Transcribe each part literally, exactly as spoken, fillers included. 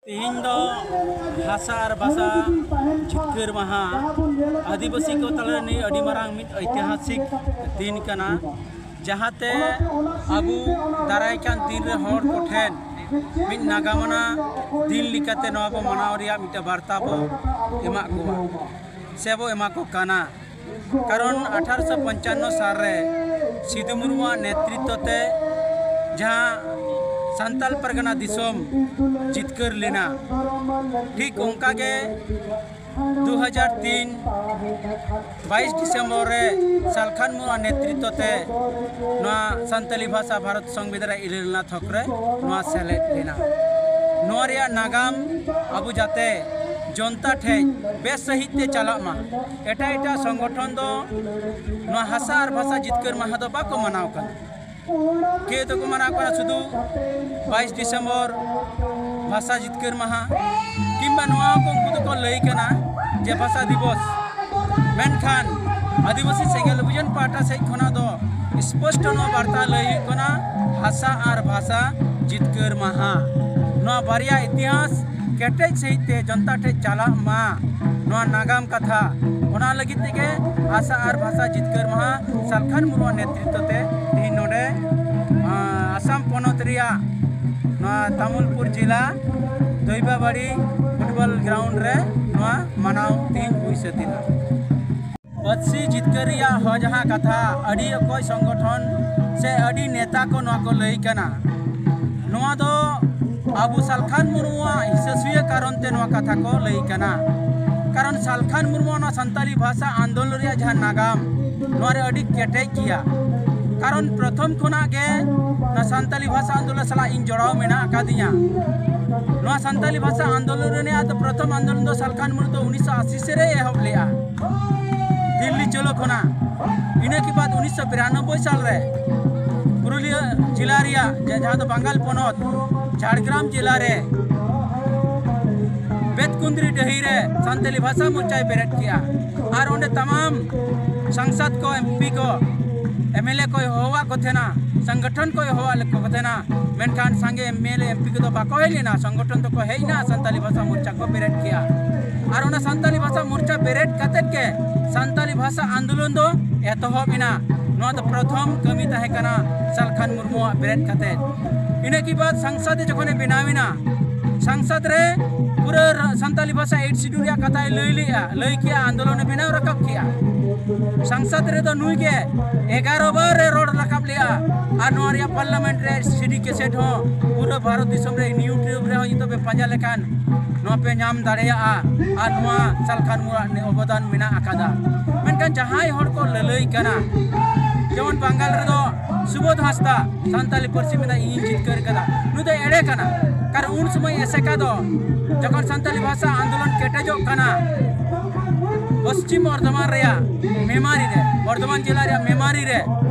ᱛᱮᱦᱮᱧ ᱫᱚ ᱦᱟᱥᱟ ᱟᱨ ᱵᱷᱟᱥᱟ ᱡᱤᱛᱠᱟᱹᱨ ᱢᱟᱦᱟ᱾ ᱟᱹᱫᱤᱵᱟᱹᱥᱤ ᱠᱚ ᱛᱟᱞᱟᱨᱮ ᱱᱤᱭᱟᱹ ᱟᱹᱰᱤ ᱢᱟᱨᱟᱝ ᱢᱤᱫ ᱳᱭᱛᱤᱦᱟᱥᱤᱠ ᱫᱤᱱ ᱠᱟᱱᱟ, ᱡᱟᱦᱟᱸᱛᱮ ᱟᱵᱚ ᱫᱟᱨᱟᱭ ᱠᱟᱱ ᱫᱤᱱ ᱨᱮ ᱦᱚᱲ ᱠᱚᱴᱷᱮᱱ ᱢᱤᱫ ᱱᱟᱜᱟᱢ ᱟᱱᱟᱜ ᱫᱤᱱ ᱞᱮᱠᱟᱛᱮ ᱱᱚᱣᱟ ᱵᱚ ᱢᱟᱱᱟᱣ ᱨᱮᱭᱟᱜ ᱢᱤᱫᱴᱟᱝ ᱵᱟᱨᱛᱟ ᱵᱚ ᱮᱢᱟᱜ ᱠᱚᱣᱟ ᱥᱮ ᱵᱚ ᱮᱢᱟ ᱠᱚ ᱠᱟᱱᱟ᱾ ᱠᱟᱨᱚᱱ ᱟᱴᱷᱟᱨᱚᱥᱚ ᱯᱚᱧᱪᱟᱱᱱᱚ ᱥᱟᱞ ᱨᱮ ᱥᱤᱫᱩ ᱢᱩᱨᱢᱩᱣᱟᱜ ᱱᱮᱛᱨᱤᱛᱵ ᱛᱮ ᱡᱟᱦᱟᱸ ᱥᱟᱱᱛᱟᱞ ᱯᱟᱨᱜᱟᱱᱟ ᱫᱤᱥᱚᱢ ᱡᱤᱛᱠᱟᱹᱨ ᱞᱮᱱᱟ, ᱴᱷᱤᱠ ᱚᱱᱠᱟ ᱜᱮ ᱫᱩ ᱦᱟᱡᱟᱨ ᱛᱤᱱ ᱵᱟᱭᱤᱥ ᱰᱤᱥᱮᱢᱵᱚᱨ ᱨᱮ ᱥᱟᱞᱠᱷᱟᱱ ᱢᱩᱨᱢᱩᱣᱟᱜ ᱱᱮᱛᱨᱤᱛᱵ ᱛᱮ ᱱᱚᱣᱟ ᱥᱟᱱᱛᱟᱞᱤ ᱵᱷᱟᱥᱟ ᱵᱷᱟᱨᱚᱛ ᱥᱚᱝᱵᱤᱫᱷᱟᱱ ᱨᱮ ᱤᱨᱟᱹᱞ ᱟᱱᱟᱜ ᱛᱷᱚᱠ ᱨᱮ ᱱᱚᱣᱟ ᱥᱮᱞᱮᱫ ᱞᱮᱱᱟ᱾ ᱱᱚᱣᱟ ᱨᱮᱭᱟᱜ ᱱᱟᱜᱟᱢ ᱟᱵᱚ ᱡᱟᱛᱮ ᱡᱚᱱᱛᱟ ᱴᱷᱮᱡ ᱵᱮᱥ ᱥᱟᱺᱦᱤᱡ ᱛᱮ ᱪᱟᱞᱟᱜ ᱢᱟ, ᱮᱴᱟᱜ ᱮᱴᱟᱜ ᱥᱚᱝᱜᱚᱴᱷᱚᱱ ᱫᱚ ᱱᱚᱣᱟ ᱦᱟᱥᱟ ᱟᱨ ᱵᱷᱟᱥᱟ ᱡᱤᱛᱠᱟᱹᱨ ᱢᱟᱦᱟ ᱫᱚ ᱵᱟᱠᱚ ᱢᱟᱱᱟᱣ ᱠᱟᱱᱟ᱾ ᱠᱮ ᱫᱚᱠᱚ ᱢᱟᱱᱟᱣ ᱠᱟᱱᱟ ᱥᱩᱫᱷᱩ ᱵᱟᱭᱤᱥ ᱰᱤᱥᱮᱢᱵᱚᱨ ᱵᱷᱟᱥᱟ ᱡᱤᱛᱠᱟᱹᱨ ᱢᱟᱦᱟ, ᱠᱤᱝᱵᱟ ᱱᱚᱣᱟ ᱦᱚᱸᱠᱚ ᱩᱱᱠᱩ ᱫᱚᱠᱚ ᱞᱟᱹᱭ ᱠᱟᱱᱟ ᱡᱮ ᱵᱷᱟᱥᱟ ᱫᱤᱵᱚᱥ᱾ ᱢᱮᱱᱠᱷᱟᱱ ᱟᱹᱫᱤᱵᱟᱹᱥᱤ ᱥᱮᱸᱜᱮᱞ ᱚᱵᱷᱤᱡᱟᱱ ᱯᱟᱦᱴᱟ ᱥᱮᱫ ᱠᱷᱚᱱᱟᱜ ᱫᱚ ᱥᱯᱚᱥᱴᱚ ᱱᱚᱣᱟ ᱵᱟᱨᱛᱟ ᱞᱟᱹᱭ ᱦᱩᱭᱩᱜ ᱠᱟᱱᱟ ᱦᱟᱥᱟ ᱟᱨ ᱵᱷᱟᱥᱟ ᱡᱤᱛᱠᱟᱹᱨ ᱢᱟᱦᱟ᱾ ᱱᱚᱣᱟ ᱵᱟᱨᱭᱟ ᱤᱛᱤᱦᱟᱥ ᱠᱮᱴᱮᱡ ᱥᱟᱺᱦᱤᱡ ᱛᱮ ᱡᱚᱱᱛᱟ ᱴᱷᱮᱡ ᱪᱟᱞᱟᱜ ᱢᱟ, ᱱᱚᱣᱟ ᱱᱟᱜᱟᱢ ᱠᱟᱛᱷᱟ᱾ ᱚᱱᱟ ᱞᱟᱹᱜᱤᱫ ᱛᱮᱜᱮ ᱦᱟᱥᱟ ᱟᱨ ᱵᱷᱟᱥᱟ ᱡᱤᱛᱠᱟᱹᱨ ᱢᱟᱦᱟ ᱥᱟᱞᱠᱷᱟᱱ ᱢᱩᱨᱢᱩᱣᱟᱜ ᱱᱮᱛᱨᱤᱛᱵ ᱛᱮ ᱛᱮᱦᱮᱧ ᱱᱚᱰᱮ, ᱟᱸ, ᱟᱥᱟᱢ ᱯᱚᱱᱚᱛ ᱨᱮᱭᱟᱜ ᱱᱚᱣᱟ ᱛᱟᱢᱩᱞᱯᱩᱨ ᱡᱮᱞᱟ ᱫᱚᱭᱵᱟᱵᱟᱲᱤ ᱯᱷᱩᱴᱵᱚᱞ ᱜᱨᱟᱣᱩᱱᱰ ᱨᱮ ᱱᱚᱣᱟ ᱢᱟᱱᱟᱣ ᱛᱮᱦᱮᱧ ᱦᱩᱭ ᱥᱟᱹᱛ ᱮᱱᱟ᱾ ᱯᱟᱹᱨᱥᱤ ᱡᱤᱛᱠᱟᱹᱨ ᱨᱮᱭᱟᱜ ᱦᱚᱸ ᱡᱟᱦᱟᱸ ᱠᱟᱛᱷᱟ ᱟᱹᱰᱤ ᱚᱠᱚᱭ ᱥᱚᱝᱜᱚᱴᱷᱚᱱ ᱥᱮ ᱟᱹᱰᱤ ᱱᱮᱛᱟ ᱠᱚ ᱱᱚᱣᱟ ᱠᱚ ᱞᱟᱹᱭ ᱠᱟᱱᱟ, ᱱᱚᱣᱟ ᱫᱚ ᱟᱵᱚ ᱥᱟᱞᱠᱷᱟᱱ ᱢᱩᱨᱢᱩᱣᱟᱜ ᱦᱤᱥᱟᱹᱥᱩᱭᱟᱹ ᱠᱟᱨᱚᱱ ᱛᱮ ᱱᱚᱣᱟ ᱠᱟᱛᱷᱟ ᱠᱚ ᱞᱟᱹᱭ ᱠᱟᱱᱟ᱾ ᱠᱟᱨᱚᱱ ᱥᱟᱞᱠᱷᱟᱱ ᱢᱩᱨᱢᱩ ᱚᱱᱟ ᱥᱟᱱᱛᱟᱞᱤ ᱵᱷᱟᱥᱟ ᱟᱱᱫᱳᱞᱚᱱ ᱨᱮᱭᱟᱜ ᱡᱟᱦᱟᱸ ᱱᱟᱜᱟᱢ, ᱱᱚᱣᱟ ᱨᱮ ᱟᱹᱰᱤ ᱠᱮᱴᱮᱡ ᱜᱮᱭᱟ᱾ ᱠᱟᱨᱚᱱ ᱯᱨᱚᱛᱷᱚᱢ ᱠᱷᱚᱱᱟᱜ ᱜᱮ ᱱᱚᱣᱟ ᱥᱟᱱᱛᱟᱞᱤ ᱵᱷᱟᱥᱟ ᱟᱱᱫᱳᱞᱚᱱ ᱥᱟᱞᱟᱜ ᱤᱧ ᱡᱚᱲᱟᱣ ᱢᱮᱱᱟᱜ ᱟᱠᱟᱫᱤᱧᱟ᱾ ᱱᱚᱣᱟ ᱥᱟᱱᱛᱟᱞᱤ ᱵᱷᱟᱥᱟ ᱟᱱᱫᱳᱞᱚᱱ ᱨᱮᱱᱟᱜ ᱫᱚ ᱯᱨᱚᱛᱷᱚᱢ ᱟᱱᱫᱳᱞᱚᱱ ᱫᱚ ᱥᱟᱞᱠᱷᱟᱱ ᱢᱩᱨᱢᱩ ᱫᱚ ᱩᱱᱤᱥᱥᱚ ᱟᱥᱤ ᱥᱮᱨᱮ ᱮᱦᱚᱵ ᱞᱮᱜᱼᱟ ᱫᱤᱞᱞᱤ ᱪᱚᱞᱚ ᱠᱷᱚᱱᱟᱜ᱾ ᱤᱱᱟᱹ ᱠᱮ ᱵᱟᱫ ᱩᱱᱤᱥᱥᱚ ᱵᱤᱨᱟᱱᱚᱵᱵᱳᱭ ᱥᱟᱞ ᱨᱮ ᱯᱩᱨᱩᱞᱤᱭᱟᱹ ᱡᱮᱞᱟ ᱨᱮᱭᱟᱜ, ᱡᱟ-, ᱡᱟᱦᱟᱸ ᱫᱚ ᱵᱟᱝᱜᱟᱞ ᱯᱚᱱᱚᱛ, ᱡᱷᱟᱲᱜᱨᱟᱢ ᱡᱮᱞᱟ ᱨᱮ ᱵᱮᱛᱠᱩᱸᱫᱽᱨᱤ ᱰᱟᱹᱦᱤ ᱨᱮ ᱥᱟᱱᱛᱟᱞᱤ ᱵᱷᱟᱥᱟ ᱢᱳᱨᱪᱟᱭ ᱵᱮᱨᱮᱫ ᱠᱮᱜᱼᱟ᱾ ᱟᱨ ᱚᱸᱰᱮ ᱛᱟᱢᱟᱢ ᱥᱟᱝᱥᱟᱫ ᱠᱚ, ᱮᱢ ᱯᱤ ᱠᱚ, ᱮᱢ ᱮᱞ ᱮ ᱠᱚᱭ ᱦᱚᱦᱚᱣᱟᱫ ᱠᱚ ᱛᱟᱦᱮᱱᱟ, ᱥᱚᱝᱜᱚᱴᱷᱚᱱ ᱠᱚᱭ ᱦᱚᱦᱚᱣᱟᱫ ᱞᱮᱠᱚ ᱛᱟᱦᱮᱱᱟ, ᱢᱮᱱᱠᱷᱟᱱ ᱥᱟᱸᱜᱮ M L A M P ᱠᱚᱫᱚ ᱵᱟᱠᱚ ᱦᱮᱡ ᱞᱮᱱᱟ, ᱥᱚᱝᱜᱚᱴᱷᱚᱱ ᱫᱚᱠᱚ ᱦᱮᱡ ᱮᱱᱟ, ᱥᱟᱱᱛᱟᱞᱤ ᱵᱷᱟᱥᱟ ᱢᱳᱨᱪᱟ ᱠᱚ ᱵᱮᱨᱮᱫ ᱠᱮᱜᱼᱟ᱾ ᱟᱨ ᱚᱱᱟ ᱥᱟᱱᱛᱟᱞᱤ ᱵᱷᱟᱥᱟ ᱢᱳᱨᱪᱟ ᱵᱮᱨᱮᱫ ᱠᱟᱛᱮᱫ ᱜᱮ ᱥᱟᱱᱛᱟᱞᱤ ᱵᱷᱟᱥᱟ ᱟᱱᱫᱳᱞᱚᱱ ᱫᱚ ᱮᱛᱚᱦᱚᱵ ᱮᱱᱟ᱾ ᱱᱚᱣᱟ ᱫᱚ ᱯᱨᱚᱛᱷᱚᱢ ᱠᱟᱹᱢᱤ ᱛᱟᱦᱮᱸ ᱠᱟᱱᱟ ᱥᱟᱞᱠᱷᱟᱱ ᱢᱩᱨᱢᱩᱣᱟᱜ ᱵᱮᱨᱮᱫ ᱠᱟᱛᱮᱫ᱾ ᱤᱱᱟᱹ ᱠᱤ ᱵᱟᱫ ᱥᱟᱝᱥᱟᱫ ᱡᱚᱠᱷᱚᱱᱮ ᱵᱮᱱᱟᱣ ᱮᱱᱟ, ᱥᱟᱝᱥᱟᱫ ᱨᱮ ᱯᱩᱨᱟᱹ ᱨᱟ-, ᱥᱟᱱᱛᱟᱞᱤ ᱵᱷᱟᱥᱟ ᱮᱭᱤᱴ ᱥᱤᱰᱩᱞ ᱨᱮᱭᱟᱜ ᱠᱟᱛᱷᱟᱭ ᱞᱟᱹᱭ ᱞᱮᱜᱼᱟ, ᱞᱟᱹᱭ ᱠᱮᱜᱼᱟ, ᱟᱱᱫᱳᱞᱚᱱᱮ ᱵᱮᱱᱟᱣ ᱨᱟᱠᱟᱵ ᱠᱮᱜᱼᱟ᱾ ᱥᱟᱝᱥᱟᱫ ᱨᱮᱫᱚ ᱱᱩᱭ ᱜᱮ ᱮᱜᱟᱨᱚ ᱵᱟᱨ ᱨᱮ ᱨᱚᱲ ᱨᱟᱠᱟᱵ ᱞᱮᱜᱼᱟ᱾ ᱟᱨ ᱱᱚᱣᱟ ᱨᱮᱭᱟᱜ ᱯᱟᱨᱞᱟᱢᱮᱱᱴ ᱨᱮ ᱥᱤᱰᱤ ᱠᱮᱥᱮᱴ ᱦᱚᱸ ᱯᱩᱨᱟᱹ ᱵᱷᱟᱨᱚᱛ ᱫᱤᱥᱚᱢ ᱨᱮ YouTube ᱨᱮᱦᱚᱸ ᱡᱩᱫᱤ ᱯᱮ ᱯᱟᱸᱡᱟ ᱞᱮᱠᱷᱟᱱ ᱱᱚᱣᱟ ᱯᱮ ᱧᱟᱢ ᱫᱟᱲᱮᱭᱟᱜᱼᱟ᱾ ᱟᱨ ᱱᱚᱣᱟ ᱥᱟᱞᱠᱷᱟᱱ ᱢᱩᱨᱢᱩᱣᱟᱜ ᱚᱵᱚᱫᱟᱱ ᱢᱮᱱᱟᱜ ᱟᱠᱟᱫᱟ᱾ ᱢᱮᱱᱠᱷᱟᱱ ᱡᱟᱦᱟᱸᱭ ᱦᱚᱲ ᱠᱚ ᱞᱟᱹᱞᱟᱹᱭ ᱠᱟᱱᱟ, ᱡᱮᱢᱚᱱ ᱵᱟᱝᱜᱟᱞ ᱨᱮᱫᱚ ᱥᱩᱵᱳᱫᱷ ᱦᱟᱸᱥᱫᱟ ᱥᱟᱱᱛᱟᱞᱤ ᱯᱟᱹᱨᱥᱤ ᱢᱮᱱᱟᱜ ᱤᱧ ᱡᱤᱛᱠᱟᱹᱨ ᱠᱟᱫᱟ, ᱱᱩᱭ ᱫᱚ ᱮᱲᱮ ᱠᱟᱱᱟ᱾ ᱠᱟᱨᱚᱱ ᱩᱱ ᱥᱚᱢᱚᱭ ᱮᱥᱮᱠᱟ ᱫᱚ ᱡᱚᱠᱷᱚᱱ ᱥᱟᱱᱛᱟᱞᱤ ᱵᱷᱟᱥᱟ ᱟᱱᱫᱳᱞᱚᱱ ᱠᱮᱴᱮᱡᱚᱜ ᱠᱟᱱᱟ ᱯᱚᱥᱪᱤᱢ ᱵᱚᱨᱫᱷᱚᱢᱟᱱ ᱨᱮᱭᱟᱜ ᱢᱮᱢᱟᱨᱤ ᱨᱮ, ᱵᱚᱨᱫᱷᱚᱢᱟᱱ ᱡᱮᱞᱟ ᱨᱮᱭᱟᱜ ᱢᱮᱢᱟᱨᱤ ᱨᱮ,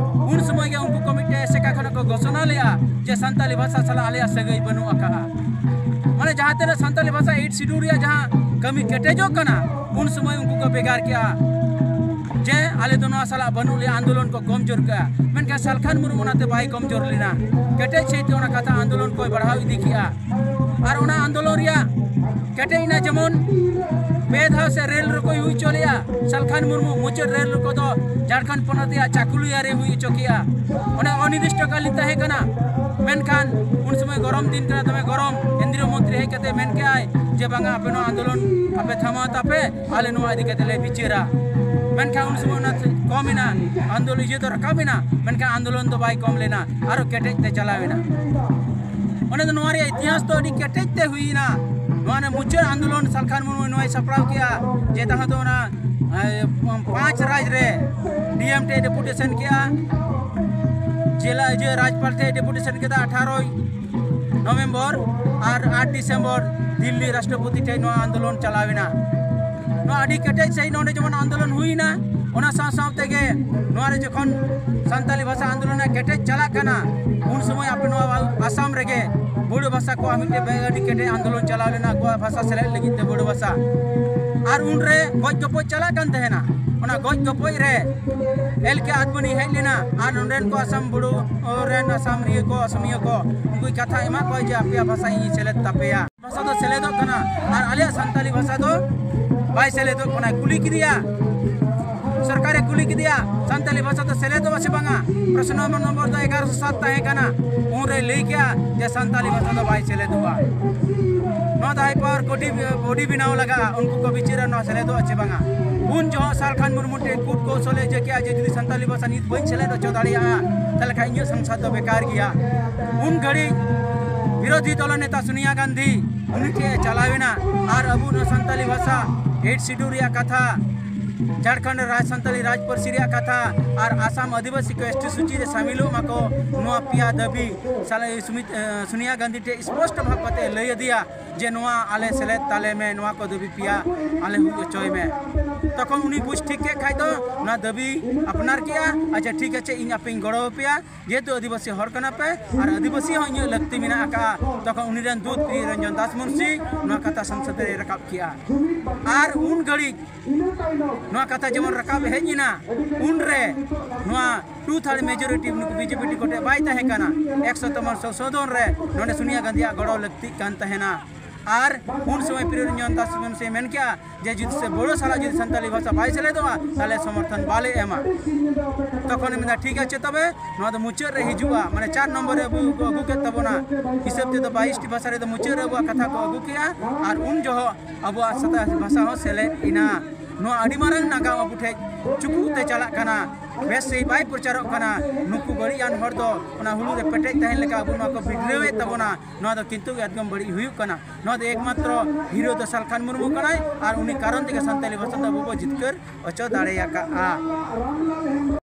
ᱩᱱ ᱥᱚᱢᱚᱭ ᱜᱮ ᱩᱱᱠᱩ ᱠᱚ ᱢᱤᱫᱴᱮᱱ ᱮᱥᱮᱠᱟ ᱠᱷᱚᱱᱟᱜ ᱠᱚ ᱜᱷᱳᱥᱚᱱᱟ ᱞᱮᱜᱼᱟ ᱡᱮ ᱥᱟᱱᱛᱟᱞᱤ ᱵᱷᱟᱥᱟ ᱥᱟᱞᱟᱜ ᱟᱞᱮᱭᱟᱜ ᱥᱟᱹᱜᱟᱹᱭ ᱵᱟᱹᱱᱩᱜ ᱟᱠᱟᱫᱼᱟ᱾ ᱢᱟᱱᱮ ᱡᱟᱦᱟᱸ ᱛᱤᱱᱟᱹᱜ ᱥᱟᱱᱛᱟᱞᱤ ᱵᱷᱟᱥᱟ ᱮᱭᱤᱴ ᱥᱤᱰᱩᱞ ᱨᱮᱭᱟᱜ ᱡᱟᱦᱟᱸ ᱠᱟᱹᱢᱤ ᱠᱮᱴᱮᱡᱚᱜ ᱠᱟᱱᱟ, ᱩᱱ ᱥᱚᱢᱚᱭ ᱩᱱᱠᱩ ᱠᱚ ᱵᱷᱮᱜᱟᱨ ᱠᱮᱜᱼᱟ ᱡᱮ ᱟᱞᱮ ᱫᱚ ᱱᱚᱣᱟ ᱥᱟᱞᱟᱜ ᱵᱟᱹᱱᱩᱜ ᱞᱮᱭᱟ, ᱟᱱᱫᱳᱞᱚᱱ ᱠᱚ ᱠᱚᱢᱡᱳᱨ ᱠᱮᱜᱼᱟ᱾ ᱢᱮᱱᱠᱷᱟᱱ ᱥᱟᱞᱠᱷᱟᱱ ᱢᱩᱨᱢᱩ ᱚᱱᱟᱛᱮ ᱵᱟᱭ ᱠᱚᱢᱡᱳᱨ ᱞᱮᱱᱟ, ᱠᱮᱴᱮᱡ ᱥᱟᱹᱦᱤᱡ ᱛᱮ ᱚᱱᱟ ᱠᱟᱛᱷᱟ ᱟᱱᱫᱳᱞᱚᱱ ᱠᱚᱭ ᱵᱟᱲᱦᱟᱣ ᱤᱫᱤ ᱠᱮᱜᱼᱟ᱾ ᱟᱨ ᱚᱱᱟ ᱟᱱᱫᱳᱞᱚᱱ ᱨᱮᱭᱟᱜ ᱠᱮᱴᱮᱡ ᱮᱱᱟ ᱡᱮᱢᱚᱱ ᱯᱮ ᱫᱷᱟᱣ ᱥᱮ ᱨᱮᱞ ᱨᱳᱠᱳᱭ ᱦᱩᱭ ᱦᱚᱪᱚ ᱞᱮᱜᱼᱟ᱾ ᱥᱟᱞᱠᱷᱟᱱ ᱢᱩᱨᱢᱩ ᱢᱩᱪᱟᱹᱫ ᱨᱮᱞ ᱨᱳᱠᱳ ᱫᱚ ᱡᱷᱟᱲᱠᱷᱚᱸᱰ ᱯᱚᱱᱚᱛ ᱨᱮᱭᱟᱜ ᱪᱟᱠᱩᱞᱤᱭᱟ ᱨᱮ ᱦᱩᱭ ᱦᱚᱪᱚ ᱠᱮᱜᱼᱟ᱾ ᱚᱱᱟ ᱚᱱᱤᱨᱫᱤᱥᱴᱚ ᱠᱟᱞᱤᱱ ᱛᱟᱦᱮᱸ ᱠᱟᱱᱟ, ᱢᱮᱱᱠᱷᱟᱱ ᱩᱱ ᱥᱚᱢᱚᱭ ᱜᱚᱨᱚᱢ ᱫᱤᱱ ᱠᱟᱱᱟ, ᱫᱚᱢᱮ ᱜᱚᱨᱚᱢ᱾ ᱠᱮᱱᱫᱨᱤᱭᱚ ᱢᱚᱱᱛᱨᱤ ᱦᱮᱡ ᱠᱟᱛᱮ ᱢᱮᱱ ᱠᱮᱜᱼᱟᱭ ᱡᱮ ᱵᱟᱝᱟ, ᱟᱯᱮ ᱱᱚᱣᱟ ᱟᱱᱫᱳᱞᱚᱱ ᱟᱯᱮ ᱛᱷᱟᱢᱟᱣ ᱛᱟᱯᱮ, ᱟᱞᱮ ᱱᱚᱣᱟ ᱤᱫᱤ ᱠᱟᱛᱮ ᱞᱮ ᱵᱤᱪᱟᱹᱨᱟ᱾ ᱢᱮᱱᱠᱷᱟᱱ ᱩᱱ ᱥᱚᱢᱚᱭ ᱚᱱᱟ ᱠᱚᱢ ᱮᱱᱟ, ᱟᱱᱫᱳᱞᱚᱱ ᱤᱭᱟᱹ ᱫᱚ ᱨᱟᱠᱟᱵ ᱮᱱᱟ, ᱢᱮᱱᱠᱷᱟᱱ ᱟᱱᱫᱳᱞᱚᱱ ᱫᱚ ᱵᱟᱭ ᱠᱚᱢ ᱞᱮᱱᱟ, ᱟᱨᱚ ᱠᱮᱴᱮᱡ ᱛᱮ ᱪᱟᱞᱟᱣ ᱮᱱᱟ᱾ ᱚᱱᱟ ᱫᱚ, ᱱᱚᱣᱟ ᱨᱮᱭᱟᱜ ᱤᱛᱤᱦᱟᱥ ᱫᱚ ᱟᱹᱰᱤ ᱠᱮᱴᱮᱡ ᱛᱮ ᱦᱩᱭ ᱮᱱᱟ᱾ ᱱᱚᱣᱟ ᱨᱮ ᱢᱩᱪᱟᱹᱫ ᱟᱱᱫᱳᱞᱚᱱ ᱥᱟᱞᱠᱷᱟᱱ ᱢᱩᱨᱢᱩ ᱱᱚᱣᱟᱭ ᱥᱟᱯᱲᱟᱣ ᱠᱮᱜᱼᱟ, ᱡᱮ ᱛᱟᱦᱮᱸ ᱫᱚ ᱚᱱᱟ, ᱮ, ᱯᱟᱸᱪ ᱨᱟᱡᱽ ᱨᱮ ᱰᱤ ᱮᱢ ᱴᱷᱮᱱ ᱰᱮᱯᱩᱴᱮᱥᱚᱱ ᱠᱮᱜᱼᱟ, ᱡᱮᱞᱟ ᱤᱭᱟᱹ ᱨᱟᱡᱽᱯᱟᱞ ᱴᱷᱮᱱ ᱰᱮᱯᱩᱴᱮᱥᱚᱱ ᱠᱮᱫᱟ ᱟᱴᱷᱟᱨᱚᱭ ᱱᱚᱵᱷᱮᱢᱵᱚᱨ, ᱟᱨ ᱟᱴ ᱰᱤᱥᱮᱢᱵᱚᱨ ᱫᱤᱞᱞᱤ ᱨᱟᱥᱴᱨᱚᱯᱚᱛᱤ ᱴᱷᱮᱱ ᱱᱚᱣᱟ ᱟᱱᱫᱳᱞᱚᱱ ᱪᱟᱞᱟᱣ ᱮᱱᱟ᱾ ᱱᱚᱣᱟ ᱟᱹᱰᱤ ᱠᱮᱴᱮᱡ ᱥᱟᱺᱦᱤᱡ ᱱᱚᱰᱮ ᱡᱮᱢᱚᱱ ᱟᱱᱫᱳᱞᱚᱱ ᱦᱩᱭ ᱮᱱᱟ, ᱚᱱᱟ ᱥᱟᱶ ᱥᱟᱶ ᱛᱮᱜᱮ ᱱᱚᱣᱟ ᱨᱮ ᱡᱚᱠᱷᱚᱱ ᱥᱟᱱᱛᱟᱞᱤ ᱵᱷᱟᱥᱟ ᱟᱱᱫᱳᱞᱚᱱ ᱨᱮᱱᱟᱜ ᱠᱮᱴᱮᱡ ᱪᱟᱞᱟᱜ ᱠᱟᱱᱟ, ᱩᱱ ᱥᱚᱢᱚᱭ ᱟᱯᱮ ᱱᱚᱣᱟ ᱟᱥᱟᱢ ᱨᱮᱜᱮ ᱵᱳᱰᱳ ᱵᱷᱟᱥᱟ ᱠᱚᱣᱟᱜ ᱢᱤᱫᱴᱮᱱ ᱵᱮ-, ᱟᱹᱰᱤ ᱠᱮᱴᱮᱡ ᱟᱱᱫᱳᱞᱚᱱ ᱪᱟᱞᱟᱣ ᱞᱮᱱᱟ, ᱟᱠᱚᱣᱟᱜ ᱵᱷᱟᱥᱟ ᱥᱮᱞᱮᱫ ᱞᱟᱹᱜᱤᱫ ᱛᱮ ᱵᱳᱰᱳ ᱵᱷᱟᱥᱟ᱾ ᱟᱨ ᱩᱱᱨᱮ ᱜᱚᱡ ᱜᱚᱯᱚᱡ ᱪᱟᱞᱟᱜ ᱠᱟᱱ ᱛᱟᱦᱮᱱᱟ᱾ ᱚᱱᱟ ᱜᱚᱡ ᱜᱚᱯᱚᱡ ᱨᱮ ᱮᱞ ᱠᱮ ᱟᱫᱵᱟᱱᱤ ᱦᱮᱡ ᱞᱮᱱᱟ ᱟᱨ ᱱᱚᱸᱰᱮᱱ ᱠᱚ ᱟᱥᱟᱢ ᱵᱳᱰᱳ ᱨᱮᱱ, ᱟᱥᱟᱢ ᱨᱤᱭᱟᱹ ᱠᱚ, ᱟᱥᱟᱢᱤᱭᱟᱹ ᱠᱚ, ᱩᱱᱠᱩᱭ ᱠᱟᱛᱷᱟ ᱮᱢᱟᱜ ᱠᱚᱣᱟ ᱡᱮ ᱟᱯᱮᱭᱟᱜ ᱵᱷᱟᱥᱟ ᱤᱧ ᱥᱮᱞᱮᱫ ᱛᱟᱯᱮᱭᱟ᱾ ᱵᱷᱟᱥᱟ ᱫᱚ ᱥᱮᱞᱮᱫᱚᱜ ᱠᱟᱱᱟ ᱟᱨ ᱟᱞᱮᱭᱟᱜ ᱥᱟᱱᱛᱟᱞᱤ ᱵᱷᱟᱥᱟ ᱫᱚ ᱵᱟᱭ ᱥᱮᱞᱮᱫᱚᱜ ᱠᱟᱱᱟ᱾ ᱠᱩᱞᱤ ᱠᱮᱫᱮᱭᱟ, ᱥᱚᱨᱠᱟᱨᱮ ᱠᱩᱞᱤ ᱠᱮᱫᱮᱭᱟ, ᱥᱟᱱᱛᱟᱞᱤ ᱵᱷᱟᱥᱟ ᱫᱚ ᱥᱮᱞᱮᱫᱚᱜᱼᱟ ᱥᱮ ᱵᱟᱝᱟ? ᱯᱨᱚᱥᱱᱚ ᱱᱚᱢᱵᱚᱨ ᱫᱚ ᱮᱜᱟᱨᱚᱥᱚ ᱥᱟᱛ ᱛᱟᱦᱮᱸ ᱠᱟᱱᱟ᱾ ᱩᱱᱨᱮ ᱞᱟᱹᱭ ᱠᱮᱜᱼᱟ ᱡᱮ ᱥᱟᱱᱛᱟᱞᱤ ᱵᱷᱟᱥᱟ ᱫᱚ ᱵᱟᱭ ᱥᱮᱞᱮᱫᱚᱜᱼᱟ᱾ ᱱᱚᱣᱟ ᱫᱚ ᱦᱟᱭ ᱯᱟᱣᱟᱨ ᱠᱳᱰ ᱵᱚᱰᱤ ᱵᱮᱱᱟᱣ ᱞᱟᱜᱟᱜᱼᱟ, ᱩᱱᱠᱩ ᱠᱚ ᱵᱤᱪᱟᱹᱨᱟ ᱱᱚᱣᱟ ᱥᱮᱞᱮᱫᱚᱜᱼᱟ ᱪᱮ ᱵᱟᱝᱟ᱾ ᱩᱱ ᱡᱚᱦᱚᱜ ᱥᱟᱞᱠᱷᱟᱱ ᱢᱩᱨᱢᱩ ᱴᱷᱮᱱ ᱠᱳᱰ ᱠᱚ ᱥᱚᱞᱦᱮ ᱡᱮ ᱠᱮᱜᱼᱟ ᱡᱮ ᱡᱩᱫᱤ ᱥᱟᱱᱛᱟᱞᱤ ᱵᱷᱟᱥᱟ ᱱᱤᱛ ᱵᱟᱹᱧ ᱥᱮᱞᱮᱫ ᱦᱚᱪᱚ ᱫᱟᱲᱮᱭᱟᱜᱼᱟ, ᱛᱟᱦᱚᱞᱮ ᱠᱷᱟᱱ ᱤᱧᱟᱹᱜ ᱥᱚᱝᱥᱚᱫ ᱫᱚ ᱵᱮᱠᱟᱨ ᱜᱮᱭᱟ᱾ ᱩᱱ ᱜᱷᱟᱹᱲᱤᱡ ᱵᱤᱨᱳᱫᱷᱤ ᱫᱚᱞ ᱱᱮᱛᱟ ᱥᱳᱱᱤᱭᱟ ᱜᱟᱱᱫᱷᱤ ᱩᱱᱤ ᱴᱷᱮᱱ ᱮ ᱪᱟᱞᱟᱣ ᱮᱱᱟ ᱟᱨ ᱟᱵᱚ ᱱᱚᱣᱟ ᱥᱟᱱᱛᱟᱞᱤ ᱵᱷᱟᱥᱟ ᱮᱭᱤᱴ ᱥᱤᱰᱩᱞ ᱨᱮᱭᱟᱜ ᱠᱟᱛᱷᱟ, ᱡᱷᱟᱲᱠᱷᱚᱸᱰ ᱨᱮ ᱨᱟᱡᱽ ᱥᱟᱱᱛᱟᱞᱤ ᱨᱟᱡᱽ ᱯᱟᱹᱨᱥᱤ ᱨᱮᱭᱟᱜ ᱠᱟᱛᱷᱟ ᱟᱨ ᱟᱥᱟᱢ ᱟᱹᱫᱤᱵᱟᱹᱥᱤ ᱠᱚ ᱮᱥ ᱴᱤ ᱥᱩᱪᱤ ᱨᱮ ᱥᱟᱢᱤᱞᱚᱜ ᱢᱟᱠᱚ, ᱱᱚᱣᱟ ᱯᱮᱭᱟ ᱫᱟᱹᱵᱤ ᱥᱟᱞᱮ ᱥᱩᱢᱤᱛ-, ᱮ, ᱥᱳᱱᱤᱭᱟ ᱜᱟᱱᱫᱷᱤ ᱴᱷᱮᱱ ᱥᱯᱚᱥᱴᱚ ᱵᱷᱟᱵᱽ ᱠᱟᱛᱮ ᱞᱟᱹᱭ ᱟᱫᱮᱭᱟ ᱡᱮ ᱱᱚᱣᱟ ᱟᱞᱮ ᱥᱮᱞᱮᱫ ᱛᱟᱞᱮ ᱢᱮ, ᱱᱚᱣᱟ ᱠᱚ ᱫᱟᱹᱵᱤ ᱯᱮᱭᱟ ᱟᱞᱮ ᱦᱩᱭ ᱦᱚᱪᱚᱭ ᱢᱮ᱾ ᱛᱚᱠᱷᱚᱱ ᱩᱱᱤ ᱵᱩᱡᱽ ᱴᱷᱤᱠ ᱠᱮᱫ ᱠᱷᱟᱡ ᱫᱚ ᱱᱚᱣᱟ ᱫᱟᱹᱵᱤ ᱟᱯᱱᱟᱨ ᱠᱮᱜᱼᱟ, ᱟᱪᱪᱷᱟ ᱴᱷᱤᱠ ᱟᱪᱷᱮ ᱤᱧ ᱟᱯᱮᱧ ᱜᱚᱲᱚ ᱟᱯᱮᱭᱟ, ᱡᱮᱦᱮᱛᱩ ᱟᱹᱫᱤᱵᱟᱹᱥᱤ ᱦᱚᱲ ᱠᱟᱱᱟ ᱯᱮ ᱟᱨ ᱟᱹᱫᱤᱵᱟᱹᱥᱤ ᱦᱚᱸ ᱤᱧᱟᱹᱜ ᱞᱟᱹᱠᱛᱤ ᱢᱮᱱᱟᱜ ᱟᱠᱟᱫᱼᱟ᱾ ᱛᱚᱠᱷᱚᱱ ᱩᱱᱤ ᱨᱮᱱ ᱫᱩᱛ ᱯᱨᱤᱭᱚ ᱨᱚᱧᱡᱚᱱ ᱫᱟᱥ ᱢᱩᱱᱥᱤ ᱱᱚᱣᱟ ᱠᱟᱛᱷᱟ ᱥᱚᱝᱥᱚᱫ ᱨᱮ ᱨᱟᱠᱟᱵ ᱠᱮᱜᱼᱟ᱾ ᱟᱨ ᱩᱱ ᱜᱷᱟᱹᱲᱤᱡ ᱱᱚᱣᱟ ᱠᱟᱛᱷᱟ ᱡᱮᱢᱚᱱ ᱨᱟᱠᱟᱵ ᱦᱮᱡ ᱮᱱᱟ, ᱩᱱᱨᱮ ᱱᱚᱣᱟ ᱴᱩ ᱛᱷᱟᱨᱰ ᱢᱮᱡᱚᱨᱤᱴᱤ ᱱᱩᱠᱩ ᱵᱤᱡᱮᱯᱤ ᱴᱤᱠᱤᱴ ᱨᱮ ᱵᱟᱭ ᱛᱟᱦᱮᱸ ᱠᱟᱱᱟ᱾ ᱮᱠᱥᱚ ᱛᱚᱢᱚ ᱥᱚᱝᱥᱳᱫᱷᱚᱱ ᱨᱮ ᱱᱚᱰᱮ ᱥᱳᱱᱤᱭᱟ ᱜᱟᱱᱫᱷᱤᱭᱟᱜ ᱜᱚᱲᱚ ᱞᱟᱹᱠᱛᱤᱜ ᱠᱟᱱ ᱛᱟᱦᱮᱱᱟ᱾ ᱟᱨ ᱩᱱ ᱥᱚᱢᱚᱭ ᱯᱨᱤᱭᱚ ᱨᱚᱧᱡᱚᱱ ᱫᱟᱥ ᱢᱩᱱᱥᱤ ᱢᱮᱱ ᱠᱮᱜᱼᱟ ᱡᱮ ᱡᱩᱫᱤ ᱥᱮ ᱵᱳᱰᱳ ᱥᱟᱞᱟᱜ ᱡᱩᱫᱤ ᱥᱟᱱᱛᱟᱞᱤ ᱵᱷᱟᱥᱟ ᱵᱟᱭ ᱥᱮᱞᱮᱫᱚᱜᱼᱟ, ᱛᱟᱦᱚᱞᱮ ᱥᱚᱢᱚᱨᱛᱷᱚᱱ ᱵᱟᱞᱮ ᱮᱢᱟ᱾ ᱛᱚᱠᱷᱚᱱᱮ ᱢᱮᱱᱫᱟ, ᱴᱷᱤᱠ ᱟᱪᱷᱮ, ᱛᱚᱵᱮ ᱱᱚᱣᱟ ᱫᱚ ᱢᱩᱪᱟᱹᱫ ᱨᱮ ᱦᱤᱡᱩᱜᱼᱟ, ᱢᱟᱱᱮ ᱪᱟᱨ ᱱᱚᱢᱵᱚᱨ ᱨᱮ ᱟᱵᱚ ᱠᱚ ᱟᱹᱜᱩ ᱠᱮᱫ ᱛᱟᱵᱚᱱᱟ᱾ ᱦᱤᱥᱟᱹᱵ ᱛᱮᱫᱚ ᱵᱟᱭᱤᱥ ᱴᱤ ᱵᱷᱟᱥᱟ ᱨᱮᱫᱚ ᱢᱩᱪᱟᱹᱫ ᱨᱮ ᱟᱵᱚᱣᱟᱜ ᱠᱟᱛᱷᱟ ᱠᱚ ᱟᱹᱜᱩ ᱠᱮᱜᱼᱟ ᱟᱨ ᱩᱱ ᱡᱚᱦᱚᱜ ᱟᱵᱚᱣᱟᱜ ᱥᱟᱱᱛᱟᱲ ᱵᱷᱟᱥᱟ ᱦᱚᱸ ᱥᱮᱞᱮᱫ ᱮᱱᱟ᱾ ᱱᱚᱣᱟ ᱟᱹᱰᱤ ᱢᱟᱨᱟᱝ ᱱᱟᱜᱟᱢ ᱟᱵᱚ ᱴᱷᱮᱡ ᱪᱩᱠᱩᱜ ᱛᱮ ᱪᱟᱞᱟᱜ ᱠᱟᱱᱟ, ᱵᱮᱥ ᱥᱟᱺᱦᱤᱡ ᱵᱟᱭ ᱯᱨᱚᱪᱟᱨᱚᱜ ᱠᱟᱱᱟ᱾ ᱱᱩᱠᱩ ᱵᱟᱹᱲᱤᱡ ᱟᱱ ᱦᱚᱲ ᱫᱚ ᱚᱱᱟ ᱦᱩᱲᱩ ᱨᱮ ᱯᱮᱴᱮᱡ ᱛᱟᱦᱮᱱ ᱞᱮᱠᱟ ᱟᱵᱚ ᱱᱚᱣᱟ ᱠᱚ ᱵᱷᱤᱰᱨᱟᱹᱣᱮᱫ ᱛᱟᱵᱚᱱᱟ᱾ ᱱᱚᱣᱟ ᱫᱚ ᱠᱤᱱᱛᱩ ᱮᱠᱫᱚᱢ ᱵᱟᱹᱲᱤᱡ ᱦᱩᱭᱩᱜ ᱠᱟᱱᱟ᱾ ᱱᱚᱣᱟ ᱫᱚ ᱮᱠᱢᱟᱛᱨᱚ ᱦᱤᱨᱳ ᱫᱚ ᱥᱟᱞᱠᱷᱟᱱ ᱢᱩᱨᱢᱩ ᱠᱟᱱᱟᱭ ᱟᱨ ᱩᱱᱤ ᱠᱟᱨᱚᱱ ᱛᱮᱜᱮ ᱥᱟᱱᱛᱟᱞᱤ ᱵᱷᱟᱥᱟ ᱫᱚ ᱟᱵᱚ ᱵᱚ ᱡᱤᱛᱠᱟᱹᱨ ᱦᱚᱪᱚ ᱫᱟᱲᱮᱭᱟᱠᱟᱜᱼᱟ᱾